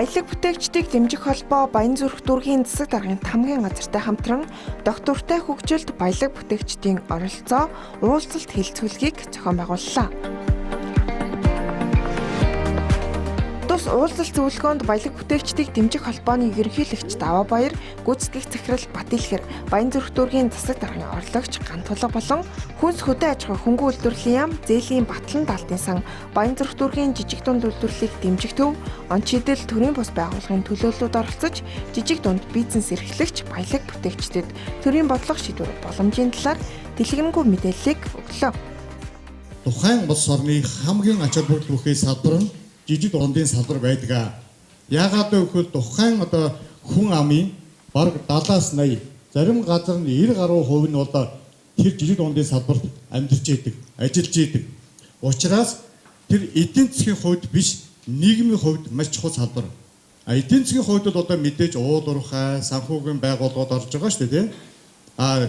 Баялаг бүтээгчдийг дэмжих холбоо Баянзүрх дүүргийн засаг даргын тамгийн газартай хамтран доктортой хөгжилд баялаг бүтээгчдийн оролцоо уулзалт хэлцүүлгийг зохион байгууллаа. Тус уулзалт зөвлөгөөнд баялаг бүтээгчдийг дэмжих холбооны ерөнхийлөгч Даваа Баяр, гүйцэтгэх захирал Батилхэр, Баянзүрх дүүргийн засаг даргын орлогч Гантулга болон хүнс хөдөө аж ахуй хөнгөн үйлдвэрлэлийн яам зээлийн Батлан даалтын сан, Баянзүрх дүүргийн жижиг дунд үйлдвэрлэлийг дэмжих төв, Ончидэл төрийн бус байгууллагын төлөөллүүд оролцож жижиг дунд бизнес эрхлэгч баялаг бүтээгчдэд төрийн бодлого шийдвэр боломжийн талаар дэлгэрэнгүй мэдээллийг өглөө. Тухайн улс орны хамгийн ач холбогдол бүхий салбар нь жижиг дундын салбар байдаг. Яагаад гэвэл тухайн одоо хүн амын бараг 70-аас 80, зарим газар нь 90 гаруй хувь нь бол тэр жижиг дундын салбарт амьдарч идэг, ажиллаж идэг. Учираас тэр эдийн засгийн хувьд биш, нийгмийн хувьд маш чухал салбар. А эдийн засгийн хувьд бол одоо мэдээж уул уурхай, санхүүгийн байгууллагууд орж байгаа шүү дээ, тийм. А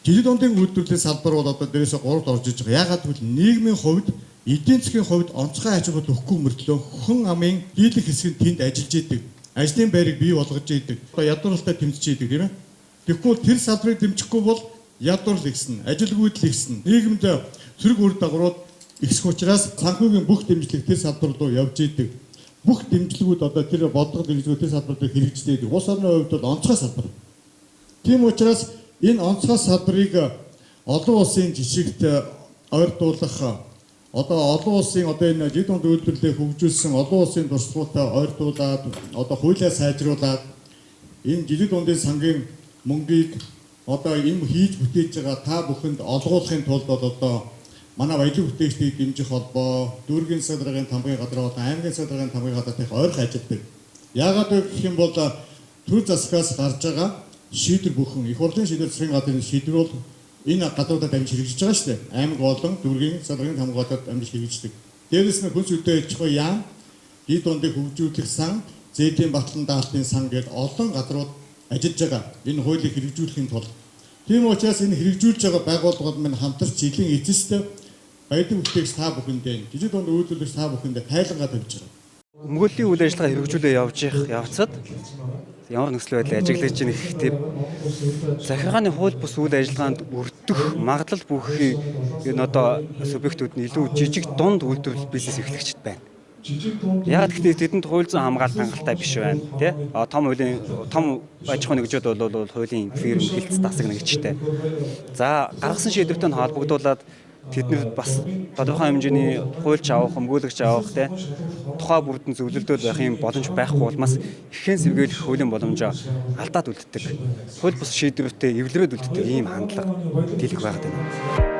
жижиг дундын үйлдвэрлэлийн салбар бол одоо дээрээсээ гуравт орж иж байгаа. Яагаад гэвэл нийгмийн хувьд, эдийн засгийн хувьд онцгой аж ахуйд өгөхгүй мөртлөө хүн амын дийлэх хэсэг нь тэнд ажиллаж идэг. Ажлын байрыг бий болгож идэг. Одоо ядуурлалтай тэмцэж идэг, тийм ээ. Тэгэхгүй тэр салбарыг дэмжихгүй бол ядуурлал ихсэн, ажилгүйдэл ихсэн. Нийгэмд сөрөг үр дагаврууд ихсэх учраас санхүүгийн бүх дэмжлэг тэр салбар руу явж идэг. Бүх дэмжлэгүүд одоо тэр бодлого дэмжлэгүүд тэр салбар дээр хэрэгждэг. Улс орны хувьд бол онцгой салбар. Тийм учраас энэ онцгой салбарыг олон улсын жишигт ойртуулах, одоо олон улсын одоо энэ жид дунд үйлдвэрлэлийг хөгжүүлсэн олон улсын туршлагатай ойртуулад, одоо хуулиа сайжруулад энэ жижиг дундын сангийн мөнгийг одоо юм хийж бүтээж байгаа та бүхэнд олгуулахын тулд бол одоо манай баялаг бүтээгчдийг дэмжих холбоо, дүүргийн засаг даргын тамгын газар болон аймгийн засаг даргын тамгын газарт их ойрхон ажилладаг. Яагаад вэ гэх юм бол төр засгаас гарч байгаа шийдвэр бүхэн, их хурлын шийдвэр, засгийн газрын шийдвэр бол энэ газруудад дамж хэрэгжиж байгаа шүү дээ. Аймаг болон дүүргийн засаг даргын тамгын газарт дамж хэрэгждэг. Дээрээс нь хүнс хөдөө аж ахуй яам, жид дундыг хөгжүүлэх сан, зээлийн батлан даалтын сан гээд олон газрууд ажиллаж байгаа. Энэ хуулийг хэрэгжүүлэхийн тулд. Тийм учраас энэ хэрэгжүүлж байгаа байгууллагууд минь хамтарч жилийн эцэст баялаг бүтээгч та бүхэндээ, жижиг дунд үйлдвэрлэгч та бүхэндээ тайлангаа тавьж байгаа. Өмгөөллийн үйл ажиллагаа хэрэгжүүлээ явж явах явцад ямар нөхцөл байдал ажиглаж ийн гэхдээ захиргааны хууль бус үйл ажиллагаанд өртөх магадлал бүхий энэ одоо субъектүүд нь илүү жижиг дунд үйлдвэрлэл бизнес эрхлэгчд байна. Яг гэхдээ тэдэнд хууль зүйн хамгаалалт хангалттай биш байна, тий? А том хуулийн том аж ахуйн нэгжүүд бол хуулийн фирм хилцэх тасаг нэгжтэй. За гаргасан шийдвэртэй нь холбогдуулаад тэднэрт бас тодорхой хэмжээний хуульч авах, өмгөөлөгч авах, тий, тухай бүрдэн зөвлөлдөд байх юм боломж байхгүй улмаас ихэн сэргийлэх хуулийн боломжоо алдаад үлддэг. Хууль бус шийдвэртэй эвлэрээд үлддэг ийм хандлага дийлэх байгаад байна.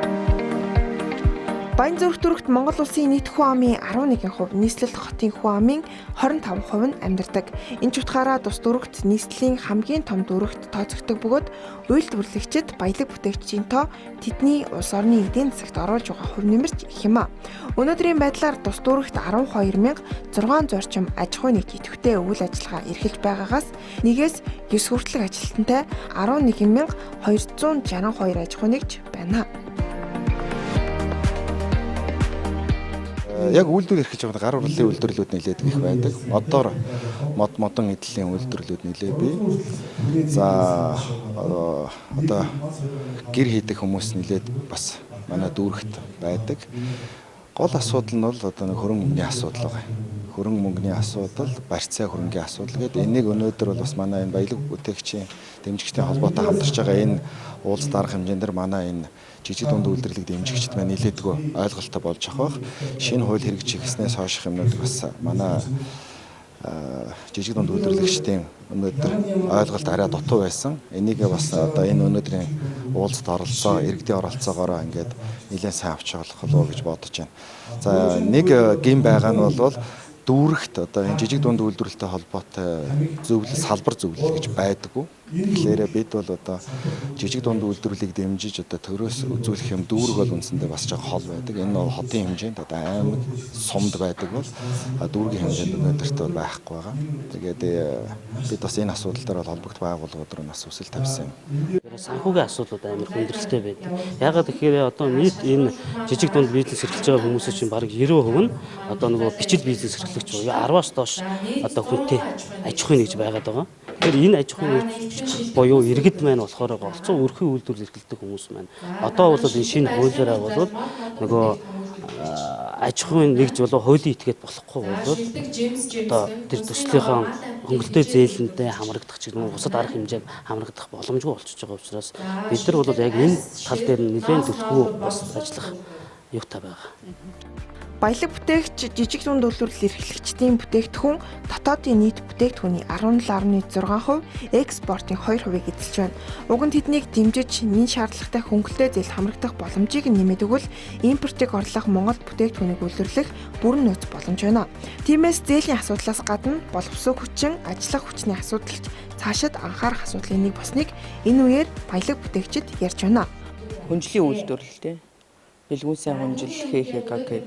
Баянзүрх дүүрэгт Монгол улсын нийт хүн амын 11%, нийслэл хотын хүн амын 25% нь амьдардаг. Энэ ч утгаараа тус дүүрэгт нийслэлийн хамгийн том дүүрэгт тооцогддог бөгөөд үйлдвэрлэгчид баялаг бүтээгчдийн тоо тэдний улс орны эдийн засагт оруулж байгаа хувь нэмэрч их юм а. Өнөөдрийн байдлаар тус дүүрэгт 12,600 орчим аж ахуйн нэг идэвхтэй үйл ажиллагаа эрхэлж байгаагаас нэгээс 9 хүртэлх ажилтнтай 11,262 аж ахуйн нэгж байна. Яг үйлдвэр эрхэлж байгаа гар урлын үйлдвэрлэлүүд нэлээд их байдаг. Модоор мод модон эдлийн үйлдвэрлэлүүд нэлээд бий. За одоо гэр хийдэг хүмүүс нэлээд бас манай дүүрэгт байдаг. Гол асуудал нь бол одоо нэг хөрөнгө мөнгөний асуудал байгаа. Хөрөнгө мөнгөний асуудал, барьцаа хөрөнгийн асуудал гэдэг энийг өнөөдөр бол бас манай энэ баялаг бүтээгчийн дэмжигчдийн холбоотой хамтарч байгаа энэ уулз дарах хэмжээнд дэр манай энэ жижиг дунд үйлдвэрлэлийг дэмжигчд маань нэлээдгүй ойлголттой болж авах байх. Шинэ хууль хэрэгжих гэснээс хойших юмнууд бас манай жижиг дунд үйлдвэрлэгчдийн өнөөдөр ойлголт арай дутуу байсан. Энийг бас одоо энэ өнөөдрийн уулзалт оролцоо, иргэдийн оролцоогоороо ингээд нэлээд сайн авч болох болов гэж бодож байна. За нэг гин байгаа нь бол дүүрэгт одоо энэ жижиг дунд үйлдвэрлэлтэй холбоотой зөвлөл, салбар зөвлөл гэж байдаггүй. Тэгэхээр бид бол одоо жижиг дунд үйлдвэрлэлийг дэмжиж одоо төрөөс үзүүлэх юм дүүрэг бол үндсэндээ бас жоо хол байдаг. Энэ бол хотын хэмжээнд одоо аймаг сумд байдаг бол дүүргийн хэмжээнд өнөөдөрт бол байхгүй байгаа. Тэгээд бид бас энэ асуудал дээр бол холбогдох байгууллагууд руу бас хүсэл тавьсан юм. Санхүүгийн асуудлууд амар хүндрэлтэй байдаг. Яагаад гэхээр одоо нийт энэ жижиг дунд бизнес эрхэлж байгаа хүмүүсийн чинь бараг 90% нь одоо нөгөө бичил бизнес эрхлэгч буюу 10-аас доош одоо хүнтэй аж ахуйн нэгж байгаад байгаа. Тэгэхээр энэ аж ахуйн нэгж буюу иргэд маань болохоор голцоо өрхийн үйлдвэрлэл эрхэлдэг хүмүүс маань одоо бол энэ шинэ хуулиараа бол нөгөө аж ахуйн нэгж болоо хуулийн этгээд болохгүй болоод одоо тэр төслийнхаа хөнгөлтэй зээлэндээ хамрагдах ч юм уу бусад арга хэмжээнд хамрагдах боломжгүй болчихж байгаа учраас бид нар бол яг энэ тал дээр нэлээд төлхөө бас ажиллах юутай байгаа. Баялаг бүтээгч жижиг дунд үйлдвэрлэл эрхлэгчдийн бүтээгдэхүүн дотоодын нийт бүтээгдэхүүний 17.6%, экспортын 2%-ыг эзэлж байна. Уг нь тэднийг дэмжиж, нэн шаардлагатай хөнгөлтэй зээл хамрагдах боломжийг нэмээд өгвөл импортыг орлох Монгол бүтээгдэхүүнийг үйлдвэрлэх бүрэн нөөц боломж байна. Тиймээс зээлийн асуудлаас гадна боловсруул хүчин, ажиллах хүчний асуудалч цаашид анхаарах асуудлын нэг болсныг энэ үеэр баялаг бүтээгчид ярьж байна. Хүнжлийн үйлдвэрлэл тий. Бэлгүүн сайн хүнжил ХХК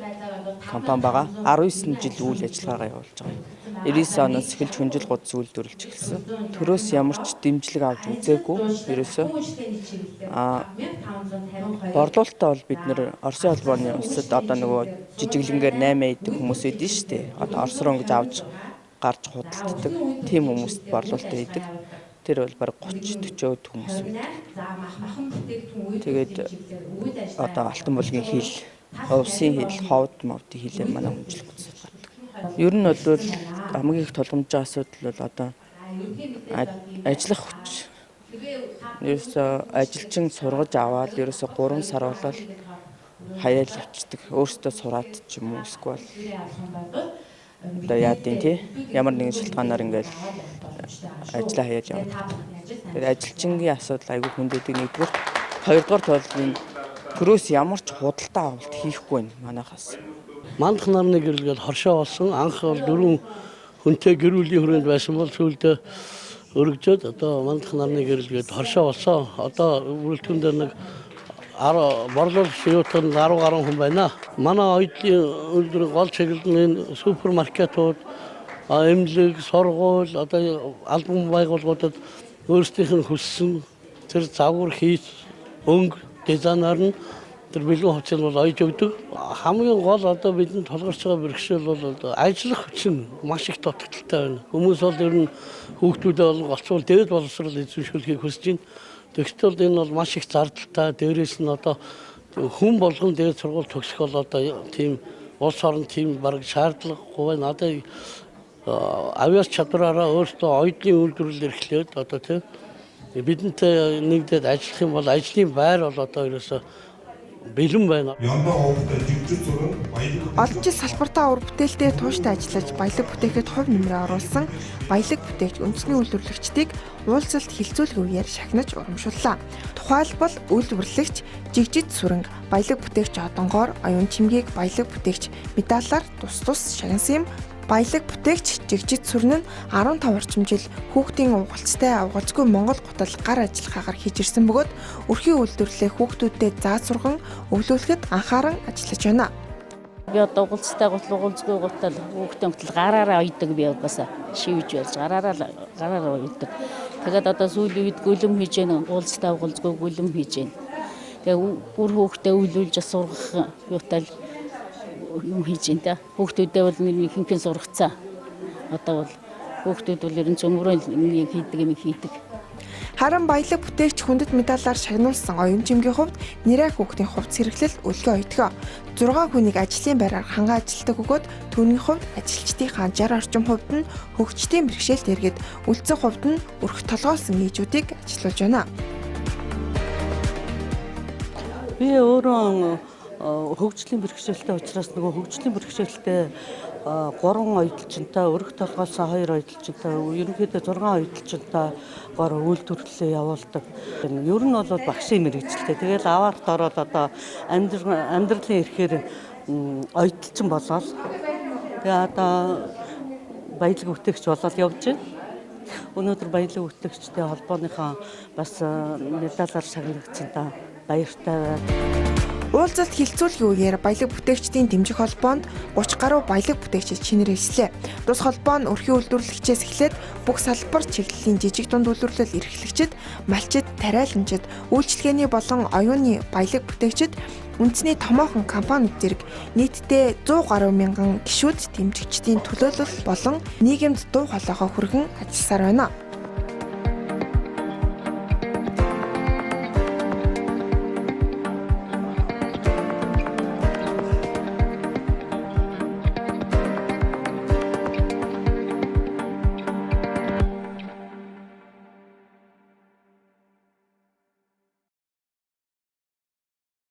компани байгаа. 19 жил үйл ажиллагаагаа явуулж байгаа. 99 оноос эхэлж хүнжил гудас үйлдвэрлэж эхэлсэн. Төрөөс ямар ч дэмжлэг авч үзээгүй. Ерөөсөө борлуулалтаа бол бид нэр Оросын холбооны улсад одоо нөгөө жижиглэнгээр 8 идэх хүмүүс өгдөн шүү дээ. Одоо Орос руу ингэж авч гарч худалддаг. Тийм хүмүүст борлуулалтаа хийдэг. Тэр бол бараг 30 40 хүмүүс байдаг. Тэгээд одоо Алтан булгийн хил, Увсын хил, Ховд мовдын хилээр манай хүнжил гудас гардаг. Ер нь бол хамгийн их тулгамж байгаа асуудал бол одоо ажиллах хүч. Ерөөсөө ажилчин сургаж аваад ерөөсөө 3 сар болоод хаяал явцдаг. Өөрсдөө сураад ч юм уу эсвэл одоо яадын тий ямар нэгэн шалтгаанаар ингээл ажлаа хаяад яваад. Тэгэхээр ажилчингийн асуудал айгүй хүнд байдаг нэгдүгээр. Хоёрдугаар бол энэ төрөөс ямар ч худалдаа авалт хийхгүй байна манайхаас. Мандах нарны гэрэл хоршоо болсон. Анх бол 4 хүнтэй гэр бүлийн хүрээнд байсан бол сүүлдээ өргөжөөд одоо мандах нарны гэрэл гээд хоршоо болсон. Одоо бүрэлдэхүүн дээр нэг 10 борлуулагч юутан 10 гаруй хүн байна. Манай оюутлын үйлдвэрийн гол чиглэл нь энэ супермаркетууд, эмнэлэг, сургууль, одоо албан байгууллагуудад өөрсдийнх нь хүссэн тэр загвар хийц, өнгө, дизайнаар нь тэр бэлэн хувцсыг бол ойж өгдөг. Хамгийн гол одоо бидэнд тулгарч байгаа бэрхшээл бол одоо ажиллах хүчин маш их дутагдaltaй байна. Хүмүүс бол ер нь хүүхдүүдээ бол голцвол дээд боловсрол эзэмшүүлэхийг хүсэж байна. Тэгтэл энэ бол маш их зардалтай. Дээрээс нь одоо хүн болгон дээд сургууль төгсөх бол одоо тийм улс орон тийм бараг шаардлагагүй байна. Одоо авиас чадвараараа өөрсдөө оюутлын үйлдвэрлэл эрхлээд одоо тийм бидэнтэй нэгдээд ажиллах юм бол ажлын байр бол одоо ерөөсөө бэлэн байна. Олон жил салбартаа ур бүтээлтэй тууштай ажиллаж баялаг бүтээхэд хувь нэмрээ оруулсан баялаг бүтээгч үндэсний үйлдвэрлэгчдийг уулзалт хилцүүлэх үеэр шахнаж урамшууллаа. Тухайлбал үйлдвэрлэгч Жигжид Сүрэнг, баялаг бүтээгч Одонгоор, Оюун Чимгийг баялаг бүтээгч медалаар тус тус шагнасан юм. Баялаг бүтээгч Жигжид Сүрэн нь 15 орчим жил хүүхдийн угалцтай авгалзгүй Монгол гутал гар ажиллагаагаар хийж ирсэн бөгөөд өрхийн үйлдвэрлэлээ хүүхдүүдэд зааж сурган өвлүүлэхэд анхааран ажиллаж байна. Би одоо угалцтай гутал, угалзгүй гутал, хүүхдийн гутал гараараа ойдог би угаасаа шивж байж гараараа ойдог. Тэгээд одоо сүүлийн үед гүлэм хийж гэн, уулзтай угалзгүй гүлэм хийж гэн. Тэгээд бүр хүүхдээ өвлүүлж сургах юутай юм хийж гэн та. Хүүхдүүдээ бол нэр ихэнх нь сургацсан. Одоо бол хүүхдүүд бол ерөн цөмрөө хийдэг юм хийдэг. Харин баялаг бүтээгч хүндэт медалаар шагнуулсан Оюун Чимгийн хувьд нэрээ хүүхдийн хувцас хэрэглэл өлгөө ойтгоо. 6 хүнийг ажлын байраар хангаа ажилтдаг өгөөд түүний хувьд ажилчдынхаа 60 орчим хувьд нь хөгжтийн бэрхшээлт эргээд үлдсэн хувьд нь өрх толгойлсон ээжүүдийг ажилуулж байна. Би өөрөө хөгжлийн бэрхшээлтэй учраас нөгөө хөгжлийн бэрхшээлтэй 3 оюутчинтай, өрх толгойлсон 2 оюутчинтай, ерөнхийдөө 6 оюутчинтайгаар үйлдвэрлэлээ явуулдаг. Ер нь бол багшийн мэргэжилтэй. Тэгэл аваарт ороод одоо амьдралын эрхээр оюутчин болоод тэгээ одоо баялаг бүтээгч болоод явж байна. Өнөөдөр баялаг бүтээгчтэй холбооныхоо бас медалаар шагнагдсантай баяртай байна. Уулзалт хилцүүлгийн үеэр баялаг бүтээгчдийн дэмжих холбоонд 30 гаруй баялаг бүтээгчид шинээр элслээ. Тус холбоо нь өрхийн үйлдвэрлэгчээс эхлээд бүх салбар чиглэлийн жижиг дунд үйлдвэрлэл эрхлэгчид, малчид, тариаланчид, үйлчилгээний болон оюуны баялаг бүтээгчид, үндэсний томоохон компаниуд зэрэг нийтдээ 100 гаруй мянган гишүүд дэмжигчдийн төлөөлөл болон нийгэмд дуу хоолойгоо хүргэн ажилласаар байна.